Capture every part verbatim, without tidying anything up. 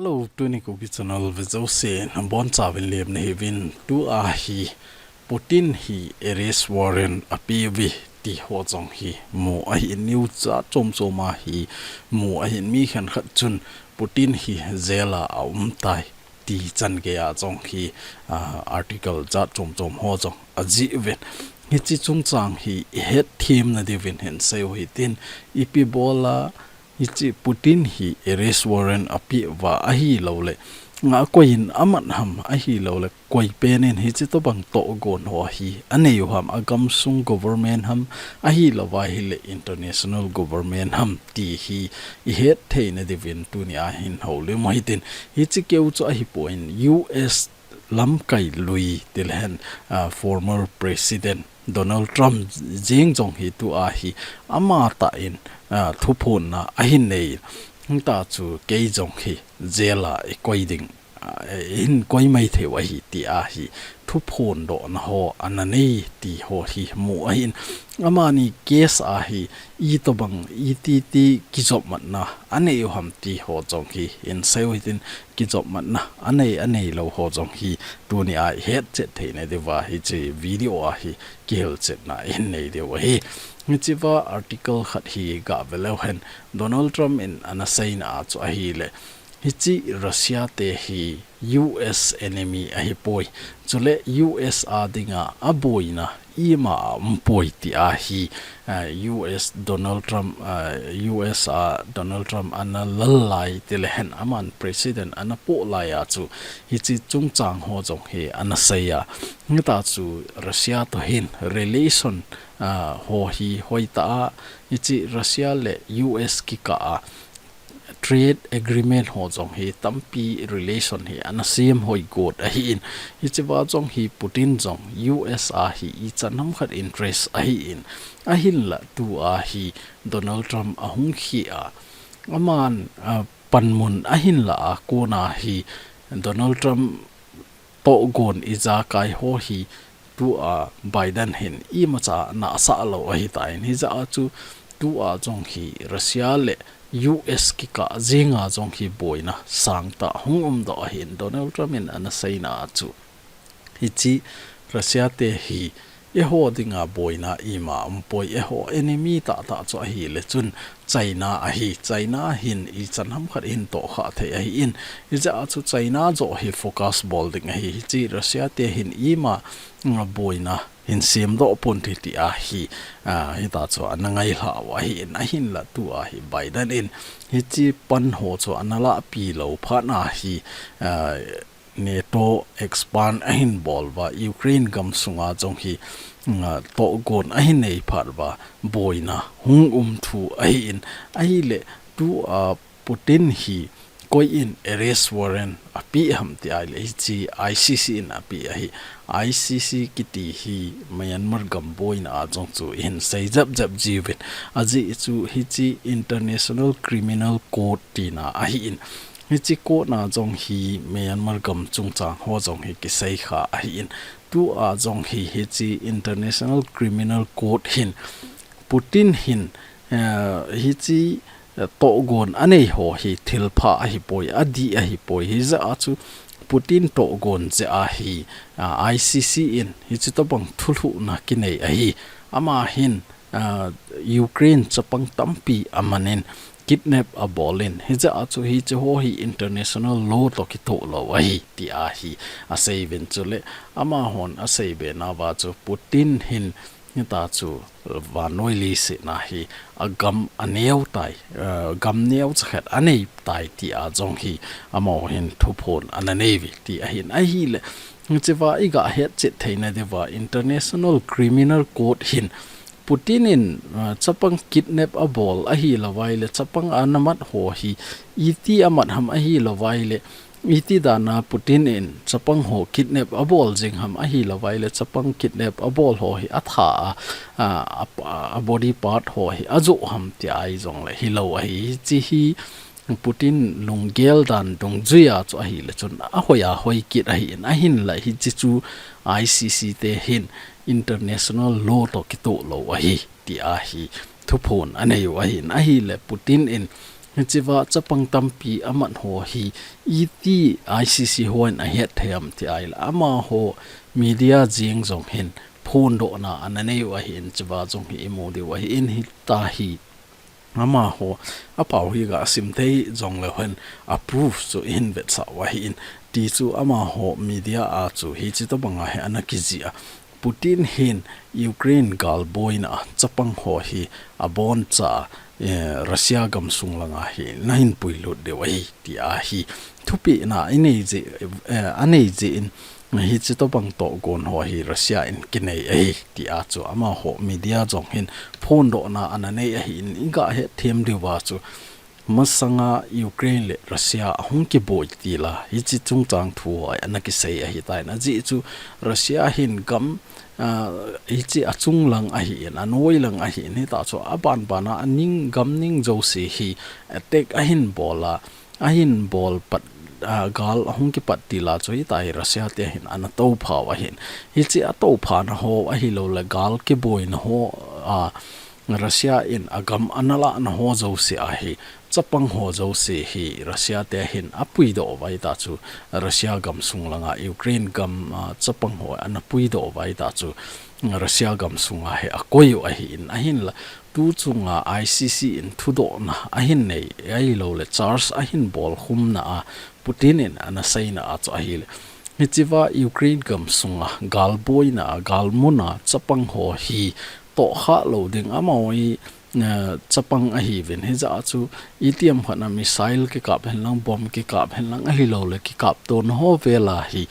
Hello, tuni Kuki channel ve jousen, boncha vin lemna hiuvin, tua hi Putin hi arrest warrant ape uve ti ho jong hi mu ahin, news jat chom chom a hi mu ahin, mi khenkhat chun Putin hi jail a aum tai ti chan gei a jong hi, ah, article jat chom chom ho jong ajih uvin. Hiche chungchang hi ihet themna diuvin hin seiyu hitin, ipi bola hiche Putin hi arrest warrant ape uva ahilouleh, nga koi in amat ham ahilouleh, koi pen in hiche tobang tohgon ho hi anei u ham, agamsung government ham, ahilouva ahileh international government ham ti hi ihet theina diuvin tuni a hin houlim u hitin, hiche keu chu ahipoi, U S lamkai lui tilhen, ah, former President Donald Trump jeng jong hi tua hi ama tah in, ah, thuphonna ahin nei. Hita chu kei jong hi jail a ikoi ding, ah, ihin koi mai theiu ahi tia hi thuphondohna ho ana nei ti ho hi mu ahin. Amani case a hi itobang, iti ti kijopmatna anei u ham ti ho jong hi hin seiyu hitin, kijopmatna anei, anei lou ho jong hi tuni a ihet chet theina diuva hiche video a hi kihilchetna ihin nei diu ahi. Hichea article khat hi gah ve leu hen, Donald Trump in ana seina a chu ahileh, hiche Russia te hi U S enemy ahipoi, chuleh U S a dinga aboina ima aumpoi tia hi, ah, U S Donald Trump, ah, U S a Donald Trump ana lal lai tilehen aman president ana poh lai a chu hiche chungchang ho jong hi ana seiya. Hita chu Russia toh hin relation, ah, ho hi hoitah a, hiche Russia le U S kikah a trade agreement ho jong hi tampi relation hi ana sem hoi got ahin. Hichea jong hi Putin jong U S a hi ichan ham khat interest ahin. Ahinlah tua hi Donald Trump ahung khia, aman, ah, panmun ahin la a, kona hi Donald Trump tohgon ijakai ho hi tua Biden hin imacha nahsah lou ahitan, hijeh a chu tua jong hi Russia le U S kikah jenga jong hi boina sangtah hung umdoh ahin, Donald Trump in ana seina a chu. Hiche Russia te hi eiho dinga boina ima aumpoi, eiho enemy tahtah chu ahileh chun China ahi. China hin ichan ham khat hin tohkhah thei ahin. Hijeh a chu China joh hi focus bol ding ahi. Hiche Russia te hin ima, mm, boina hin semdoh ponte tia hi, ah, hita chu ana ngailhah u ahin, ahinlah tua hi Biden in hiche pan ho chu ana lahpi lou phat na hi, ah, NATO expand ahin bol uva, Ukraine gamsunga jong hi, mm, tohgon ahin nei phat uva, boina hung um thu ahin, ahileh tua Putin hi koi in arrest warrant ape ham ti ahileh hiche I C C in ape ahi. I C C kiti hi Myanmar gam boina a jong chu ihin sei jep jep jiuvin. Ajeh chu hiche International Criminal Court tina ahin. Hiche court na jong hi Myanmar gam chungchang ho jong hi kisei kha ahin. Tua jong hi hiche International Criminal Court hin Putin hin, eh, hiche, eh, tohgon anei ho hi thilpha ahipoi, adih ahipoi. Hijeh a chu Putin tohgon jeh a hi, ah, I C C in hiche tobang thulhuhna kinei ahi. Ama hin, ah, Ukraine chapang tampi amanin kidnap abolin. Hijeh a chu hiche ho hi international law toh kitoh lou ahi tia hi aseiuvin, chuleh amahon aseibe nauva chu Putin hin hita chu vannoi leiset na hi agam aneo tai, eh, gam neocha khat anei tai tia jong hi amaho hin thuphon ana neiuve ti ahin, ahileh hichea igah hetchet theina diuva International Criminal Court hin Putin in, ah, chapang kidnap abol ahilouva ahileh, chapang ana mat ho hi iti amat ham ahilouva ahileh, iti dana Putin in chapang ho kidnap abol jing ham ahilouva ahileh, chapang kidnap abol ho hi atha a, a, a, a body part ho hi ajoh ham tia hijongleh hilou ahi. Hiche hi Putin lunggel dan dungjuia chu ahileh chun ahoi ahoi kit ahin, ahinlah hiche chu I C C te hin international law toh kitoh lou ahi tia hi thuphon anei u ahin, ahileh Putin in Hichea chapang tampi amat ho hi iti I C C hon ahet thei am ti ahile, amaho media jeng jong hin phondohna ana nei u ahin, chua jong hi imu diu ahin, hitahi amaho apau hi ga sim thei jongleu hen, a proof chu ihin vetsah u ahin, ti chu amaho media a chu hichi tobanga hi ana kijih a. Putin hin Ukraine galboina a chapang ho hi aboncha, eh, Russia gamsung langa hi nahin puilut diu ahi, ti ahi. Thupina inei jeh, eh, anei jeh in, hichi tobang tohgon ho hi Russia in kinei ahi, ti a chu amaho media jong hin phondohna ana nei ahin, iga hetthem diuva chu masanga Ukraine le Russia ahung kiboi tila, hichi chungchang thu ho ana kisei ahitan. Ajeh chu Russia hin gam, ah, hichi achung lang ahin, anoi lang ahin, hitachu abanbana aning, gam ning jouse hi attack ahin bol a, ahin bol pat, ah, gal ahung kipat tila chu hitahi Russia te hin ana tophau ahin. Hichi atophana ho ahilouleh gal kiboina ho, ah, Russia in agam ana lahna ho jouse ahi, chapang ho jouse hi Russia te hin apuidoh uva hitachu Russia gamsung langa Ukraine gam, ah, chapang ho ana puidoh uva hitachu Russia gamsunga hi akoi u ahin, ahinla tuchunga I C C in thudohna ahin nei, ahilouleh charge ahin bolkhumna a Putin in ana seina a chu ahile, hichea Ukraine gamsunga galboina a, galmuna chapang ho hi tohkhah lou ding, amaho hi, eh, chapang ahiuvin, hijeh a chu itiham khat a missile kikap henlang, bomb kikap henlang, ahilouleh kikaptona ho vela hi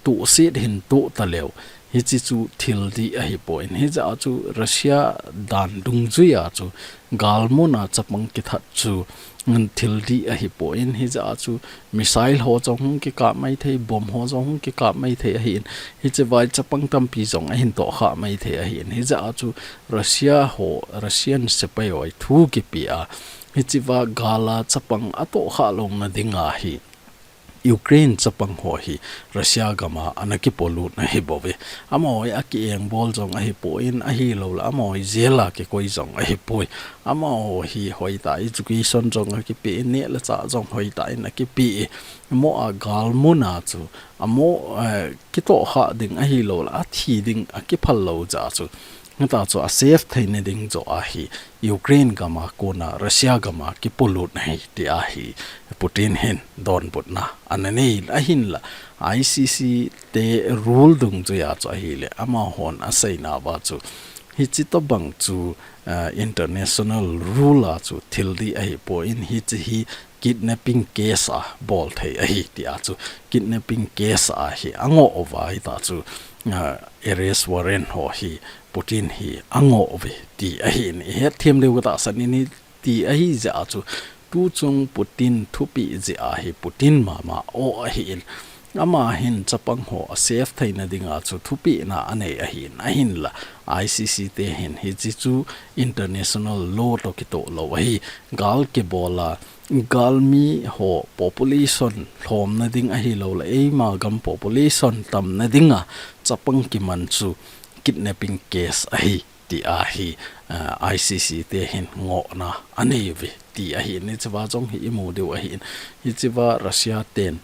tohset hin toh taleu, hichi chu thil dih ahipoi. Hijeh a chu Russia dan dungjuia chu galmuna chapang kithat chu, mm, thil dih ahipoi. Hijeh a chu missile ho jong hung kikap maithei, bomb ho jong hung kikap maithei ahin, hichea chapang tampi jong ahin tohkhah maithei ahin, hijeh a chu Russia ho, Russian sepai ho thu kipe a, hichea gala chapang atohkhah louna dinga hi Ukraine chapang ho hi Russia gama ana kipolutna ahibouve. Amaho hi akiengbol jong ahipoi, ahilouleh amaho hi jail a kikoi jong ahipoi. Amaho hi hoitah education jong akipe, neh le chah jong hoitah in akipe. Amaho a galmuna chu, amaho, eh, kitohkhah ding ahilouleh athi ding akiphal lou jeh a chu, hitachu a safe theina ding joh ahi, Ukraine gama kona Russia gama kipolutna ahi, ti ahi. Putin hin donbutna ana nei ahinla, I C C te rule dungjuia chu ahile, amahon aseina uva chu, hichi tobang chu, ah, international rule a chu thil dih ahipoi, hichi hi kidnapping case a bol thei ahi, ti a chu kidnapping case a hi angoh uva hitachu, ah, arrest warrant ho hi Putin hi angoh uve ti ahin, ihetthem diu katahsan in, hiti ahijeh a chu tuchung Putin thupeh jeh a hi Putin mama o ahin, ama hin chapang ho a safe theina dinga chu thupehna anei ahin, ahinla I C C te hin hichi chu international law toh kitoh lou ahi, gal kibol a, galmi ho population lhomna ding ahilouleh eima gam population tamna dinga chapang kiman chu kidnapping case ahi, ti ahi, ah, I C C te hin ngohna anei uve, ti ahin, hichea jong hi imu diu ahin, hichea Russia ten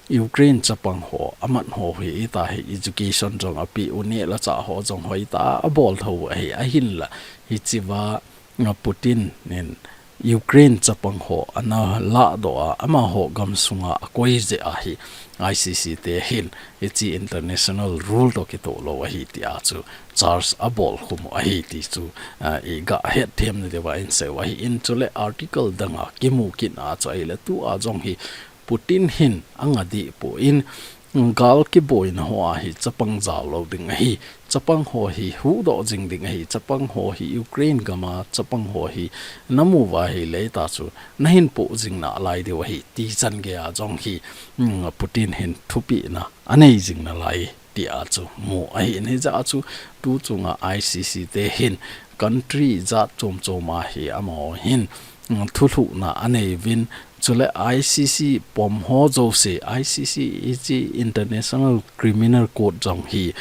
Ukraine chapang ho amat ho hi hitahi education jong apeh u, neh le chah ho jong hoitah a abol thou u ahi, ahinla hichea, ah, Putin in Ukraine chapang ho ana lahdoh a, amaho gamsunga akoi jeh a hi I C C te hin hichi international rule toh kitoh lou ahi, ti a chu charge abolkhum u ahi, ti chu, ah, iga hetthemna diuva inseiu ahin, chule article danga kimu kit a chu ahile, tua jong hi Putin hin anga dehpoi, gal kiboina ho a hi chapang jao lou ding ahi, chapang ho hi huhdoh jing ding ahi, chapang ho hi Ukraine gama chapang ho hi namu uva ahile hitachu nahin poh jing nalai diu ahi, ti chan geiya jong hi, mm, Putin hin thupehna anei jing nalai, ti a chu mu ahin, hijeh a chu tuchunga I C C te hin country jat chom chom a hi amaho hin, mm, thulhuhna anei uvin, chule I C C pom ho jouse, I C C hichi International Criminal Court jong hi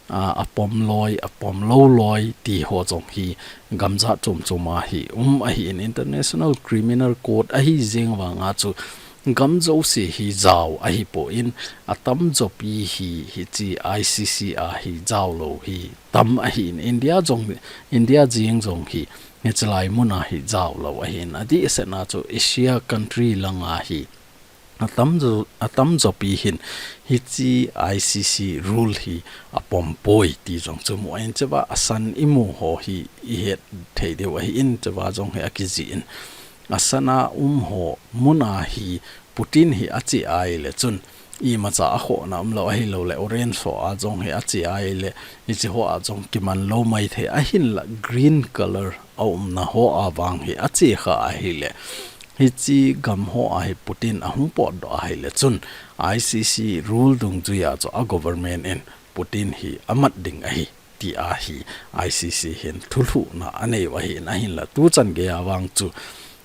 a, apom loi, apom lou loi, ti ho jong hi gam jat chom chom a hi um ahin, International Criminal Court ahi jeng vang a chu gam jouse hi jao ahipon, atam jopi hi, hiche I C C a hi jao lou hi tam ahin, India jong, India jeng jong hi, hiche lai mun a hi jao lou ahin, adeh seh na chu Asia country lang a hi atam jo, atam jopi hin hiche I C C rule hi apom poi ti jong chu mu ahin, chua asan imu ho hi ihet thei diu ahin, chua jong hi akijih in, asan a um ho mun a hi Putin hi ache ahile chun imacha akhohna umlou ahilou le, orange ho a jong hi ache ahile, hiche ho a jong kiman lou maithei, ahinla green color a umna ho a vang hi ache kha ahile, hiche gam ho a hi Putin ahung potdoh ahile chun I C C rule dungjui a chu a government in Putin hi amat ding ahi, ti a hi I C C hin thulhuhna anei u ahin, ahinla tuchan gei a vang chu,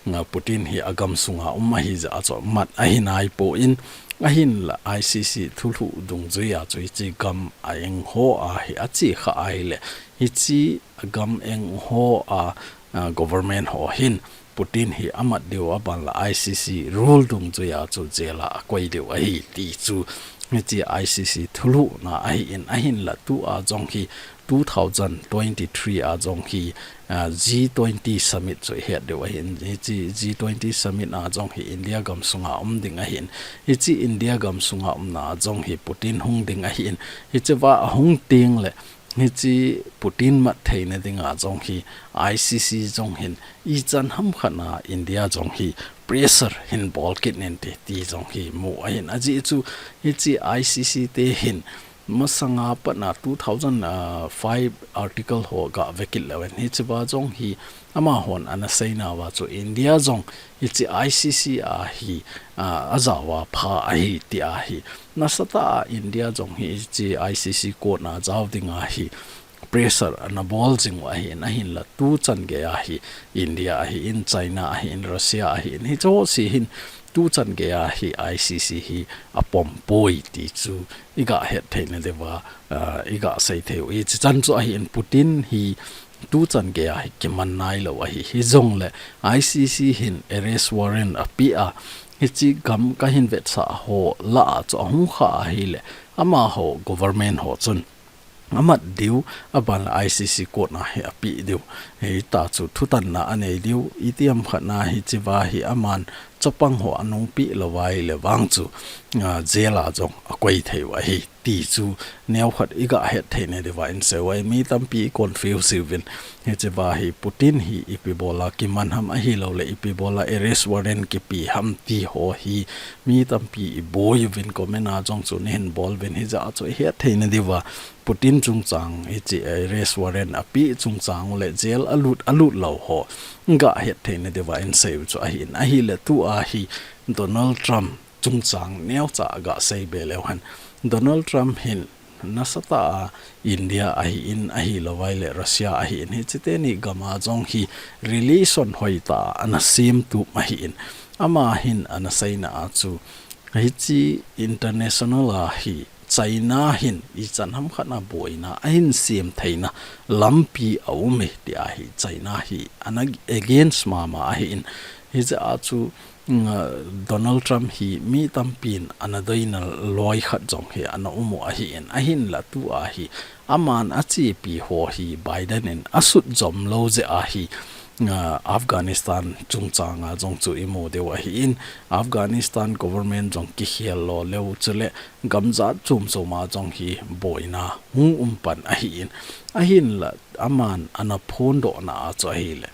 nga, Putin hi agam sunga um ahi jeh a chu mat ahi naipon, ahinla I C C thulhuh dungjui a chu hiche gam a eng ho a hi ache kha ahile, hiche gam eng ho a, a, government ho hin Putin hi amat diu, aban le I C C rule dungjui a chu jail a akoi diu ahi ti chu hiche I C C thulhuhna ahin, ahinla tua jong hi two thousand twenty-three a jong hi, a, G twenty summit chu ihet diu ahin, hiche G twenty summit a jong hi India gam sunga um ding ahin, hiche India gam sunga umna a jong hi Putin hung ding ahin, hichea ahung teng le hiche Putin mat theina dinga jong hi I C C jong hin ichan hamkhat na India jong hi pressure hin bol kit in te ti jong hi mu ahin, ajeh chu hiche I C C te hin masanga pat na two thousand five article ho gave kit leu hen, hichea jong hi amahon ana seina uva chu India jong hiche I C C a hi, a, ajao a pha ahi ti a hi. Nasatah a India jong hi hiche I C C court na jao dinga hi pressure ana bol jing u ahin, ahinla tuchan gei a hi India ahin, China ahin, Russia ahin, hiche ho jouse hin tuchan gei a hi I C C hi apom poi ti chu iga het theina diuva, a, iga sei thei u. Hiche chan chu ahin Putin hi tuchan gei a hi kiman nailou ahi. Hijongle I C C hin arrest warrant apeh a, hiche gam kahin vetsah ho lah a chu ahung kha ahile, amaho government ho chun amat diu, aban le I C C court na hi apeh diu. Hita chu thutanna anei diu, itiham khat na hichea hi aman chapang ho anungpeh lou ahile vang chu, a, jail a jong akoi thei u ahi ti chu neokhat iga het theina diuva insei u ahi, mi tampi i confuse uvin. Hichea hi Putin hi ipi bola kiman ham ahilou le ipi bola arrest warrant kipe ham ti ho hi mi tampi iboi uvin, comment a jong chu nahin bol uvin, hijeh a chu ihet theina diuva Putin chungchang hiche arrest warrant apeh chungchang u le jail alut, alut lou ho iga het theina diuva insei u chu ahin, ahile tua hi Donald Trump chungchang neocha ga sei be leu hen. Donald Trump hin nasatah a India ahin, ahilou vai le Russia ahin, hiche teni gam a jong hi relation hoitah a ana sem tup ahin. Ama hin ana seina a chu hiche international a hi China hin ichan hamkhat na boina ahin sem theina lampi aum e ti a hi China hi ana against mama ahin. Hijeh a chu, mm, Donald Trump hi mi tampin ana doina loi khat jong hi ana um u ahin, ahinla tua hi aman achepi ho hi Biden in asut jom lou jeh a hi, ah, Afghanistan chungchang a jong chu imu diu ahin, Afghanistan government jong kikhel lo leu chule gam jat chom chom a jong hi boina hung um pan ahin, ahinla aman ana phondohna a chu ahile,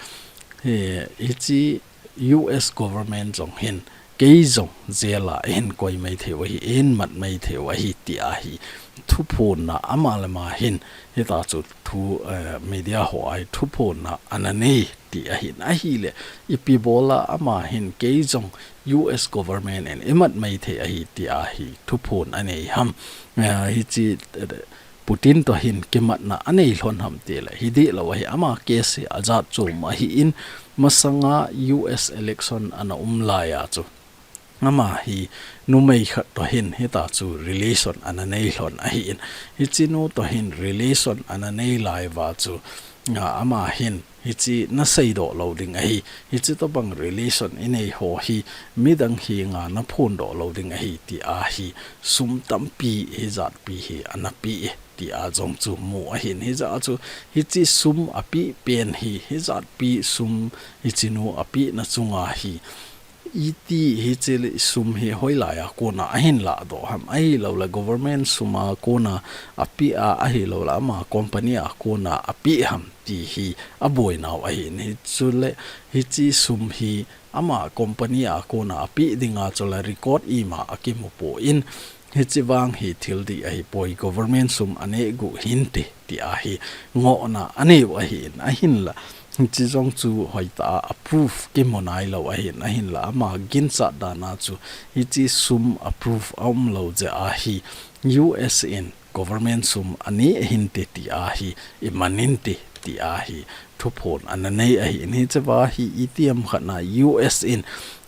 hi, hiche U S government jong hin kei jong jail a eihin koi mai thei u ahi, eihin mat mai thei u ahi ti a hi thuphonna ama le ama hin hita chu thu, eh, media ho a hi thuphonna ana nei ti ahin, ahile ipi bola ama hin kei jong U S government in eimat mai thei ahi ti a hi thuphon anei ham, eh, hiche, eh, Putin toh hin kimatna anei lhon ham tile, hideh lou ahi, ama case hi ajat chom ahin, masanga U S election ana um lai a chu Ama hi numei khat toh hin hita chu relation ana nei lhon ahin. Hiche nu toh hin relation ana nei lai uva chu, a, ama hin hiche na seidoh lou ding ahi. Hiche tobang relation inei ho hi midang henga na phondoh lou ding ahi tia hi sum tampi hijatpi hi ana pe e tia jong chu mu ahin. Hijeh a chu hiche sum apeh pen hi, hijatpi sum hiche nu apehna chunga hi iti hiche sum hi hoilai a kona ahin lahdoh ham, ahilouleh government sum a kona apeh a, ahilouleh ama company a kona apeh ham ti hi aboinau ahin. Hichule hiche sum hi ama company a kona apeh dinga chule record ima akimu poi. Hiche vang hi thil dih ahipoi, government sum aneh gu hinte tia hi ngohna aneiu ahin, ahinla hiche jong chu hoitah a proof kimu nailou ahin, ahinla ama ginchat dan a chu hiche sum a proof aumlou jeh a hi U S in government sum aneh hinte tia hi iman inte tia hi thuphon ana nei ahin. Hiche uva hi itiham khat na U S in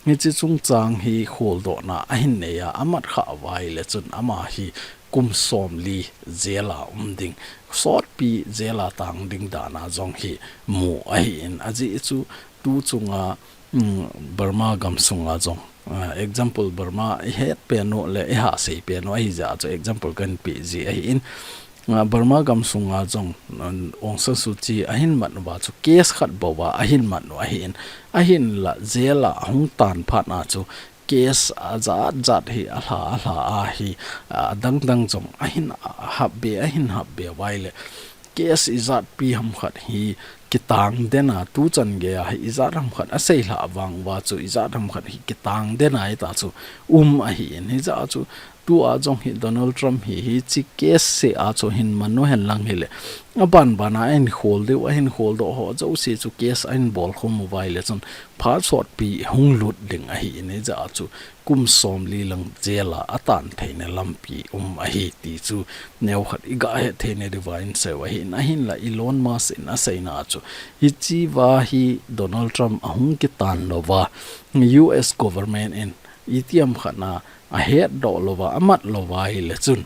hiche chungchang hi kholdohna ahin nei a, amat khah uva ahileh chun ama hi kum somli jail a um ding, sotpi jail a tang ding dan a jong hi mu ahin. Ajeh chu tu chunga, um, Burma gamsunga jong, uh, example Burma ihet pen u le ihasei pen u ahijeh a chu example kahin peh ji ahin. Ah, Burma gamsunga jong, ah, Aung San Suu Kyi ahin mat uva chu case khat bou a ahin mat u ahin, ahinla jail a ahung tan phat na chu case ajat jat hi alha alha a hi, ah, adang dang jong ahin, ah, hap be, ahin hap be uva ahileh case ijatpi ham khat hi kitang den a, tu chan gei a hi ijat ham khat asei lhah vang uva chu ijat ham khat hi kitang den a hita chu um ahin. Hijeh a chu tua jong hi Donald Trump hi hiche case seh a chu hin man u hen lang hileh, aban ban a ahin khol diu, ahin kholdoh ho jouse chu case ahin bolkhum uva ahileh chun phat sotpi hung lut ding ahin. Hijeh a chu kum somli lang jail a atan theina lampi um ahi ti chu neokhat iga het theina diuva inseiu ahin, ahinla Elon Musk in aseina a chu hiche uva hi Donald Trump ahung kitan louva U S government in itiham khat na ahetdoh louva, amat louva ahileh chun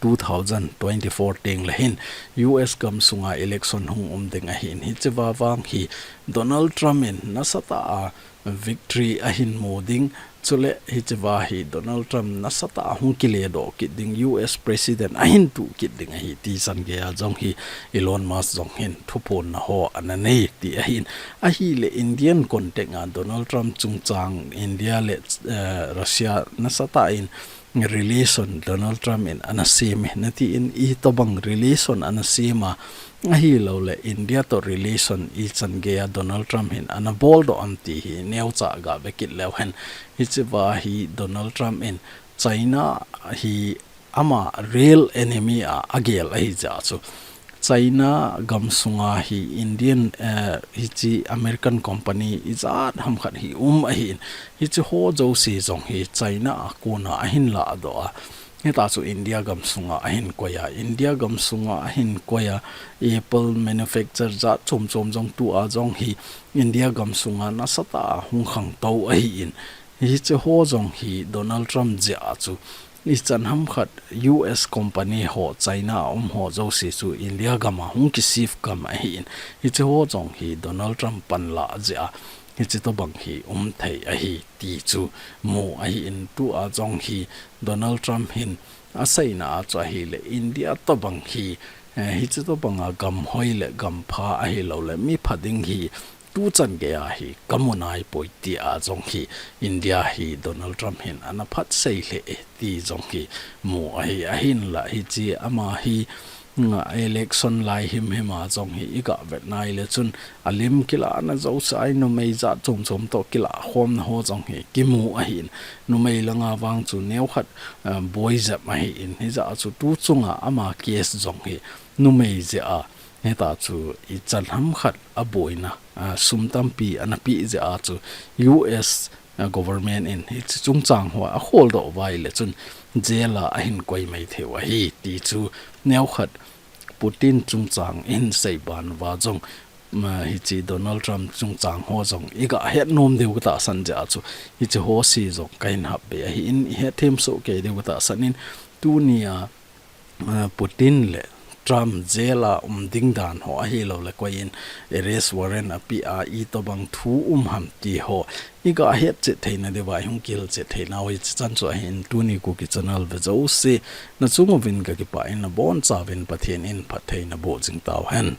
two thousand twenty-four teng le hin U S gamsunga election hung um ding ahin, hiche uva vang hi Donald Trump in nasatah a victory ahin mu ding, chule hiche uva hi Donald Trump nasatah a hung kiledoh kit ding, U S president ahin tuh kit ding ahi ti chan gei a jong hi Elon Musk jong hin thuphonna ho ana nei ti ahin. Ahileh Indian context a Donald Trump chungchang India le, eh, Russia nasatah in relation Donald Trump in ana sem e, nati in itobang relation ana sem a, ahilouleh India toh relation ichan gei a Donald Trump hin ana boldoh am ti hi neocha ga ve kit leu hen. Hiche uva hi Donald Trump in China hi ama real enemy a agel ahijeh a chu China gamsunga hi Indian, eh, hiche American company ijat ham khat hi um ahin. Hiche ho jouse jong hi China a kona ahin lahdoh a, hita chu India gamsunga ahin koi a, India gamsunga ahin koi a, Apple manufacture jat chom chom jong tua jong hi India gamsunga nasatah a hung khangtou ahin. Hiche ho jong hi Donald Trump jeh a chu ichan ham khat U S company ho, China a um ho jouse chu India gam a hung kishift gam ahin. Hiche ho jong hi Donald Trump panlah jeh a hiche tobang hi um thei ahi ti chu mu ahin. Tua jong hi Donald Trump hin aseina a chu ahileh India tobang hi, eh, hiche tobang a gam hoi le gam pha ahilouleh mi pha ding hi tu chan gei a hi kamu naipoi tia jong hi India hi Donald Trump hin ana phatsei lheh e ti jong hi mu ahi. Ahinla hiche ama hi, mm, election lai himhim a jong hi iga vet nai le chun alim kilahna jouse a numei jat chom chom toh kilahkhomna ho jong hi kimu ahin. Numei langa vang chu neokhat, eh, boi jep ahin. Hijeh a chu tu chunga ama case jong hi numei jeh a hita chu ichan ham khat aboina, ah, sum tampi ana peh jeh a chu U S, ah, government in hiche chungchang ho akholdoh uva ahileh chun jail a ahin koi mai theiu ahi ti chu neokhat Putin chungchang ihin sei ban uva jong ma, hiche Donald Trump chungchang ho jong iga het nom diu katahsan jeh a chu, hiche ho se jong kahin hap be ahin, ihet them soh kei diu katahsan in, tunia, ah, Putin le Trump jail a um ding dan ho ahilouleh koi in arrest warrant apeh a, itobang thu um ham ti ho iga het chet theina diuva ihung kihil chet theinau hiche chan chu ahin, tuni Kuki Channel ve jouse nachung uvin kakipah in, nabonchauvin Pathen in phatthei naboh jing tauhen.